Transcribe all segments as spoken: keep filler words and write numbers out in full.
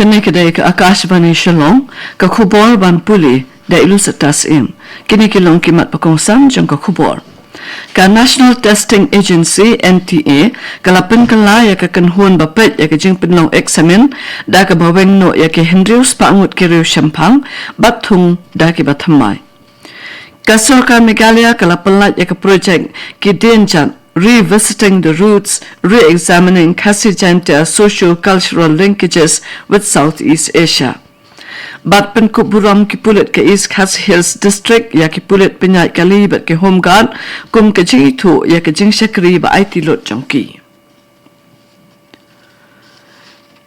Kane ka dei ka Akashvani Shillong, ka khubor ban pule da i Lucitas Im. Kine ki long ki mat ba kongsan jong ka khubor. Ka National Testing Agency, N T A, ka la pynkylla ïa ka kynhun ba peit ïa ka jingpynlong eksamin da kaba weng noh ïa ki hynriew spah ngut ki riew shemphang, bad thung da kiba thymmai. Ka Sorkar Meghalaya ka la pynlait ïa ka projek Ki Dienjat, Revisiting the Roots, Re-examining Khasi Jaintia Socio-Cultural Linkages with Southeast Asia. Bad pynkup burom ki pulit ka East Khasi Hills District ïa ki pulit pynïaid kali bad ki Home Guard kum ka jingithuh ïa ka jingshakri ba aiti lut jong ki.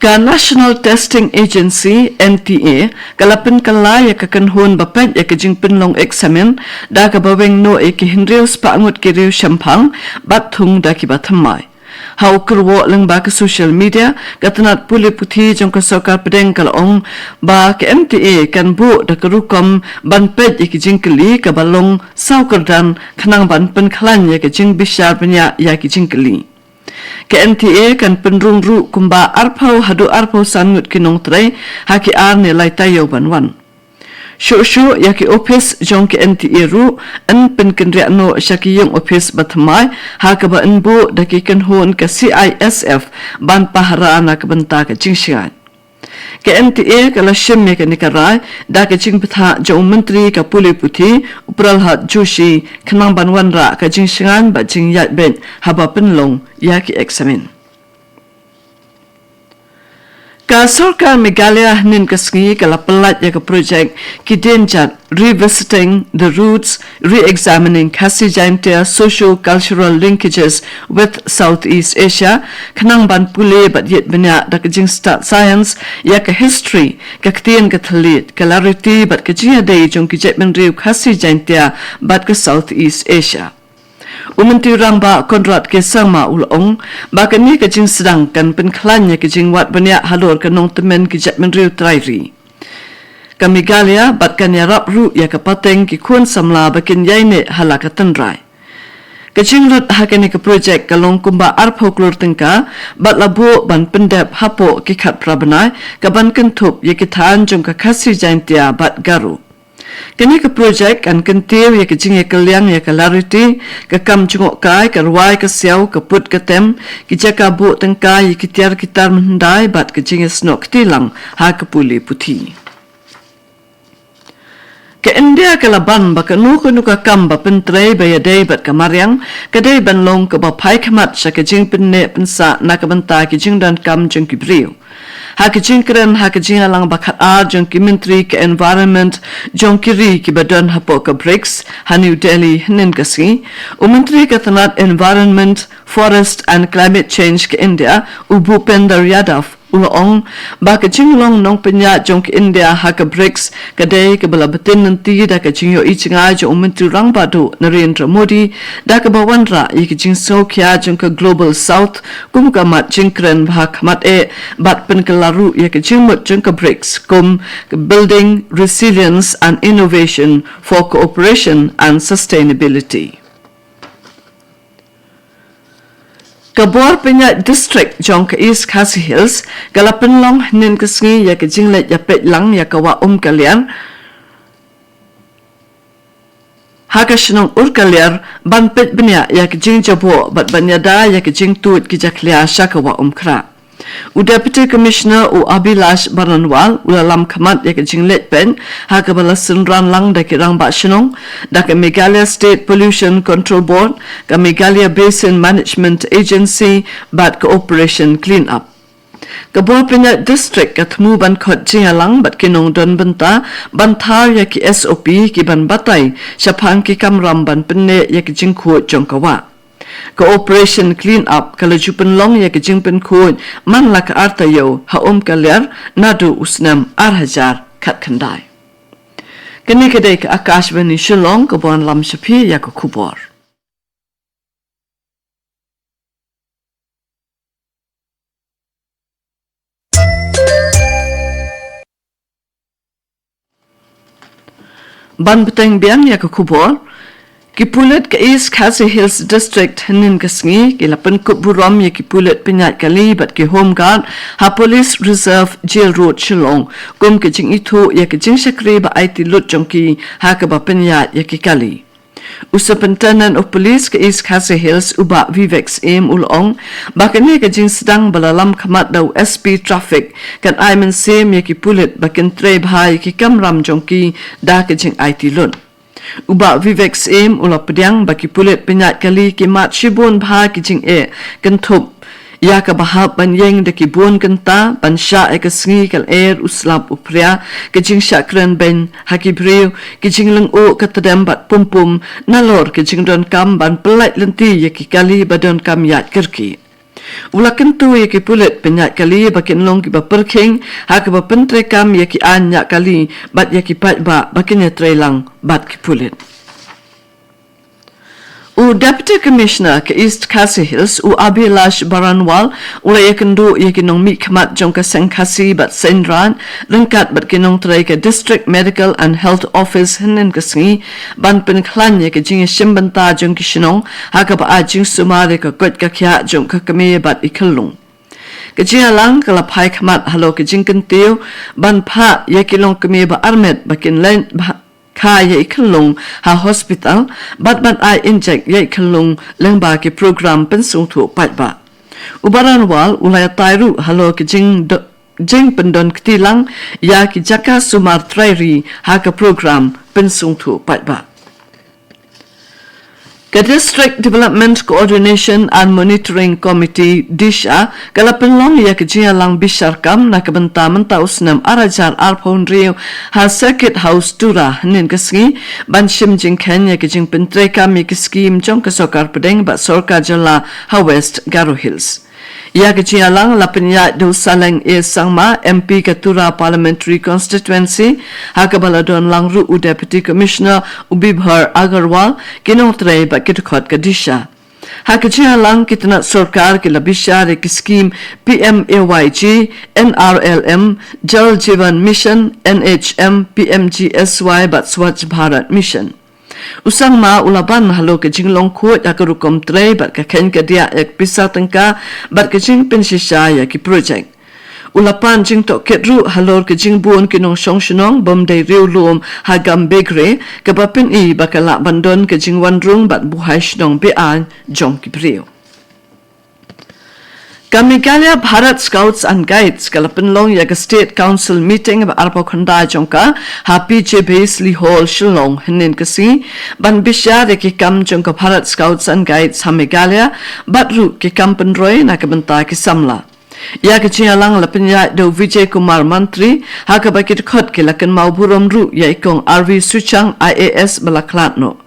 Ka National Testing Agency, N T A, ka la pynkylla ïa ka kynhun ba peit ïa ka jingpynlong eksamin da kaba weng noh ïa ki hynriew spah ngut ki riew shemphang, bad thung da kiba thymmai. Ha u kyrwoh lyngba ka social media, ka tnat pule puthi jong ka Sorkar Pdeng ka la ong ba ka N T A kan buh da ka rukom ban peit ïa ki jingkylli kaba long saw kyrdan khnang ban pynkhlaiñ ïa ka jingbishar bniah ïa ki jingkylli. Ka N T A kan pynrung ruh kumba arphew haduh arphew san ngut ki nongtrei ha ki ar ne lai taïew ban wan. Shuh shuh ïa ki ophis jong ka N T A ruh yn pynkynriah noh sha ki ïing ophis ba thymmai, ha kaba yn buh da ki kynhun ka C I S F ban pahara na ka bynta ka jingshngaiñ. Ka N T A ka la shim ïa kane ka rai da ka jingbthah jong u Myntri ka pule puthi, u Pralhad Joshi, khnang ban wanrah ka jingshngaiñ bad jingïaid beit haba pynlong ïa ki eksamin. Ka Sorkar Meghalaya hynnin ka sngi ka la pynlait ïa ka projek Ki Dienjat, Revisiting the Roots, Re-examining Khasi Jaintia Socio-Cultural Linkages with Southeast Asia, khnang ban pule bad ïit bniah da ka jingstad science ïa ka history, ka ktien ka thylliej, ka lariti bad ka jingïadei jong ki jaitbynriew Khasi Jaintia bad ka Southeast Asia. U Myntri Rangbah Conrad K Sangma u la ong ba kane ka jingsdang kan pynkhlaiñ ïa ka jingwad bniah halor ka nongtymmen ki jaitbynriew trai ri. Ka Meghalaya bad kan ïarap ruh ïa ka pateng ki khun samla ba kin ïaineh ha la ka tynrai. Ka jinglut ha kane ka projek ka long kumba arphew klur tyngka bad la buh ban pyndep hapoh ki khatphra bnai, kaban kynthup ïa ki thaiñ jong ka Khasi Jaintia bad Garo. Kane ka projek kan kyntiew ïa ka jingïakylliang ïa ka lariti, ka kam jngohkai, ka rwai ka siaw, ka put ka tem, ki jaka buh tyngka ïa ki tiar ki tar mynhyndai bad ka jingïasnoh kti lang ha ka pule puthi. Ka India ka la ban ba kano kano ka kam ba pyntrei ba ïadei bad ka mariang ka dei ban long kaba phai khmat sha ka jingpynneh pynsah na ka bynta ki jingdonkam jong ki briew. Ha ka jingkren ha ka jingïalang ba khatar jong ki myntri ka environment jong ki ri kiba don hapoh ka brics ha New Delhi hynnin ka sngi, u Myntri ka tnat Environment, Forest and Climate Change ka India, u Bhupender Yadav, u la ong ba ka jinglong nongpynïaid jong ka India ha ka brics ka dei kaba la btin lynti da ka jingïohi jngai jong u Myntri Rangbah Duh Narendra Modi, da kaba wanrah ïa ka jingsngewkhia jong ka Global South kum ka mat jingkren ba ha khmat eh, bad pynkylla ruh ïa ka jingmut jong ka brics kum ka Building Resilience and Innovation for Cooperation and Sustainability. Ka bor pynïaid district jong ka East Khasi Hills ka la pynlong hynnin ka sngi ïa ka jingleit ïapeit lang ïa ka wah Umkaliar ha ka shnong Umkaliar, ban peit bniah ïa ka jingjaboh bad ban ïada ïa ka jingtuid ki jakhlia sha ka wah Umkhrah. U Deputy Commissioner u Abhilash Baranwal u la lam khmat ïa ka jingleit peit, ha kaba la synran lang da ki rangbah shnong, da ka Meghalaya State Pollution Control Board, ka Meghalaya Basin Management Agency, bad ka Operation Clean Up. Ka bor pynïaid district ka thmu ban khot jingïalang bad ki nongdon bynta ban thaw ïa ki S O P kiban batai shaphang ki kamram ban pynneh ïa ki jingkhuid jong ka wah. Ka Operation Clean Up ka la ju pynlong ïa ka jingpynkhuid man la ka ar taïew ha Umkaliar naduh u snem ar hajar khatkhyndai. Kane ka dei ka Akashvani Shillong kaba wanlam sha phi ïa ka khubor. Ban bteng biang ïa ka khubor, Ki pulit ka East Khasi Hills District hynnin ka sngi ki la pynkup burom ïa ki pulit pynïaid kali bad ki Home Guard ha Police Reserve Jail Road Shillong kum ka jingithuh ïa ka jingshakri ba aiti lut jong ki ha kaba pynïaid ïa ki kali. U Superintendent of Police ka East Khasi Hills u Bah Vivek Syiem u la ong ba kane ka jingsdang ba la lam khmat da u S P Traffic kan ai mynsiem ïa ki pulit ba kin trei bha ïa ki kamram jong ki da ka jingaiti lut. U Bah Vivek Syiem u la pdiang ba ki pulit pynïaid kali ki mad shibun bha ki jingeh kynthup ïa kaba hap ban ïeng da ki bun kynta ban shah ïa ka sngi ka lyer, u slap u phria, ka jingshah kren beiñ ha ki briew, ki jinglyngngoh ka tdem bad pumpum, nalor ka jingdonkam ban pyllait lynti ïa ki kali ba donkam ïaid kyrkieh. U la kyntu ïa ki pulit pynïaid kali ba kin long kiba pyrkhing ha kaba pyntreikam ïa ki aiñ ñiah kali bad ïa ki paidbah ba kin ïatreilang bad ki pulit. U Deputy Commissioner ka East Khasi Hills u Abhilash Baranwal u la ïakynduh ïa ki nongmihkhmat jong ka Seng Khasi bad Seng Rain ryngkat bad ki nongtrei ka District Medical and Health Office hynnin ka sngi ban pynkhlaiñ ïa ka jingïashim bynta jong ki shnong ha kaba ai jingsumar ïa ka koit ka khiah jong ka kmie bad i khyllung. Ka jingïalang ka la phai khmat halor ka jingkyntiew ban phah ïa ki longkmie ba armet ba kin leit bha- kha ïa i khyllung ha hospital bad ban ai injek ïa i khyllung lyngba ki program pynsngewthuh paidbah. U Baranwal u la ïatai ruh halor ka jing jingpyndon kti lang ïa ki jaka sumar trai ri ha ka program pynsngewthuh paidbah. Ka District Development Coordination and Monitoring Committee, DISHA, ka la pynlong ïa ka jingïalang bishar kam na ka bynta mynta u snem ar hajar arphew hynriew ha Circuit House Tura hynnin ka sngi ban shim jingkheiñ ïa ka jingpyntreikam ïa ki skim jong ka sorkar pdeng bad sorkar jylla ha West Garo Hills. Ïa ka jingïalang la pynïaid da u Saleng A Sangma, M P ka Tura Parliamentary Constituency, ha kaba la don lang ruh u Deputy Commissioner u Bibhor Agarwal, ki nongtrei bad ki dkhot ka DISHA. Ha ka jingïalang ki tnat sorkar ki la bishar ïa ki skim P M A Y G, N R L M, Jal Jeevan Mission, N H M, P M G S Y bad Swachh Bharat Mission. U Sangma u la ban halor ka jinglong khuid ha ka rukom trei bad ka kheiñ ka diah ïa ka pisa tyngka bad ka jingpynshisha ïa ki projek. U la pan jingtohkit ruh halor ka jingbun ki nongshong shnong bym dei riewlum ha Gambegre kaba pyni ba ka lah ban don ka jingwan rung bad buhai shnong be-aiñ jong ki briew. Ka Meghalaya Bharat Scouts and Guides ka la pynlong ïa ka State Council meeting ba arphew khyndai jong ka ha P J Beasley Hall Shillong hynnin ka sngi ban bishar ïa ki kam jong ka Bharat Scouts and Guides ha Meghalaya bad ruh ki kam pynroi na ka bynta ki samla. Ïa ka jingïalang la pynïaid da u Vijay Kumar Mantri ha kaba ki dkhot ki la kynmaw burom ruh ïa i kong R V Suchang I A S ba la khlad noh.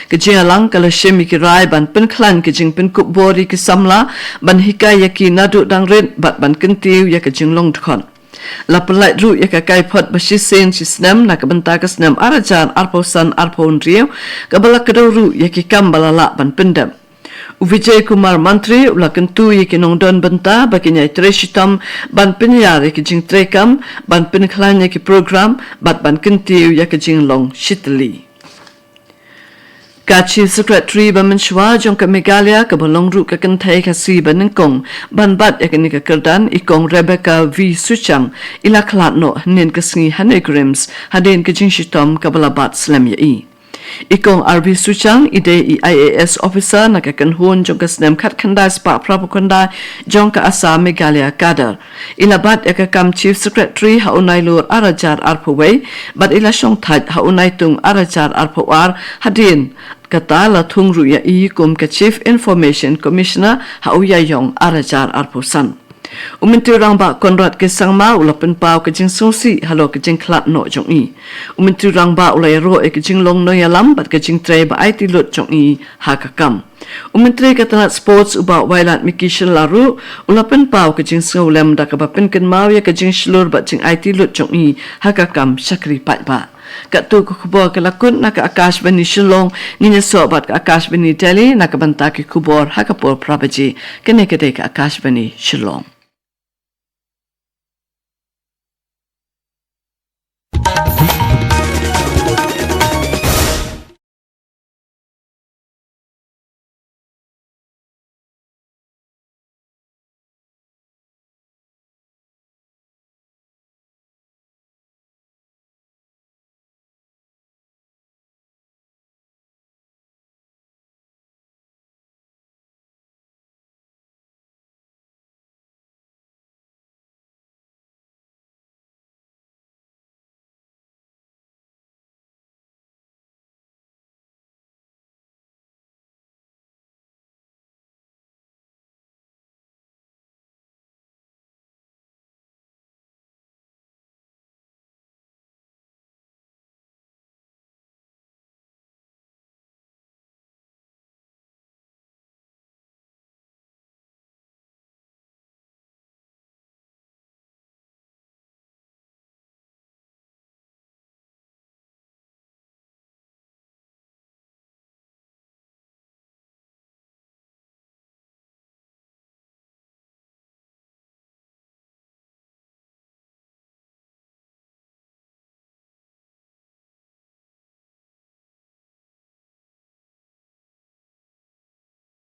Ka jingïalang ka la shim ïa ki rai ban pynkhlaiñ ka jingpynkup bor ïa ki samla ban hikai ïa ki naduh dang rit bad ban kyntiew ïa ka jinglong dkhot. La pynlait ruh ïa ka kaiphod ba shisien shisnem na ka bynta ka snem ar hajar arphew san arphew hynriew kaba la kdew ruh ïa ki kam ba la lah ban pyndep. U Vijay Kumar Mantri u la kyntu ïa ki nongdon bynta ba kin ïai trei shitom ban pynïar ïa ki jingtreikam ban pynkhlaiñ ïa ki program bad ban kyntiew ïa ka jinglong shitylli. Ka Chief Secretary ba mynshuwa jong ka Meghalaya kaba long ruh ka kynthei Khasi ba nyngkong ban bat ïa kane ka kyrdan, i kong Rebecca V Suchang, i la khlad noh hynnin ka sngi ha NEIGRIHMS hadien ka jingshitom kaba la bat slem ïa i. I kong R V Suchang i dei i I A S officer na ka kynhun jong ka snem khatkhyndai spah phraphew khyndai jong ka Assam Meghalaya Cadre. I la bat ïa ka kam Chief Secretary ha u Nailur ar hajar arphew wei bad i la shong thait ha u Naitung ar hajar arphew ar, hadien kata la thung ruh ïa i kum ka Chief Information Commissioner ha u Ïaïong ar hajar arphew san. U Myntri Rangbah Conrad K Sangma u la pynpaw ka jingsngewsih halor ka jingkhlad noh jong i. U Myntri Rangbah u la ïaroh ïa ka jinglong nongïalam bad ka jingtrei ba aiti lut jong i ha ka kam. U Myntri ka tnat Sports u Bah Wailadmiki Shylla ruh u la pynpaw ka jingsngewlem da kaba pynkynmaw ïa ka jingshlur bad jingaiti lut jong i ha ka kam shakri paidbah. Katto ka khubor ka la kut na ka Akashvani Shillong, ngin ïasoh bad ka Akashvani Delhi na ka bynta ki khubor ha ka por phra baje. Kane ka dei ka Akashvani Shillong.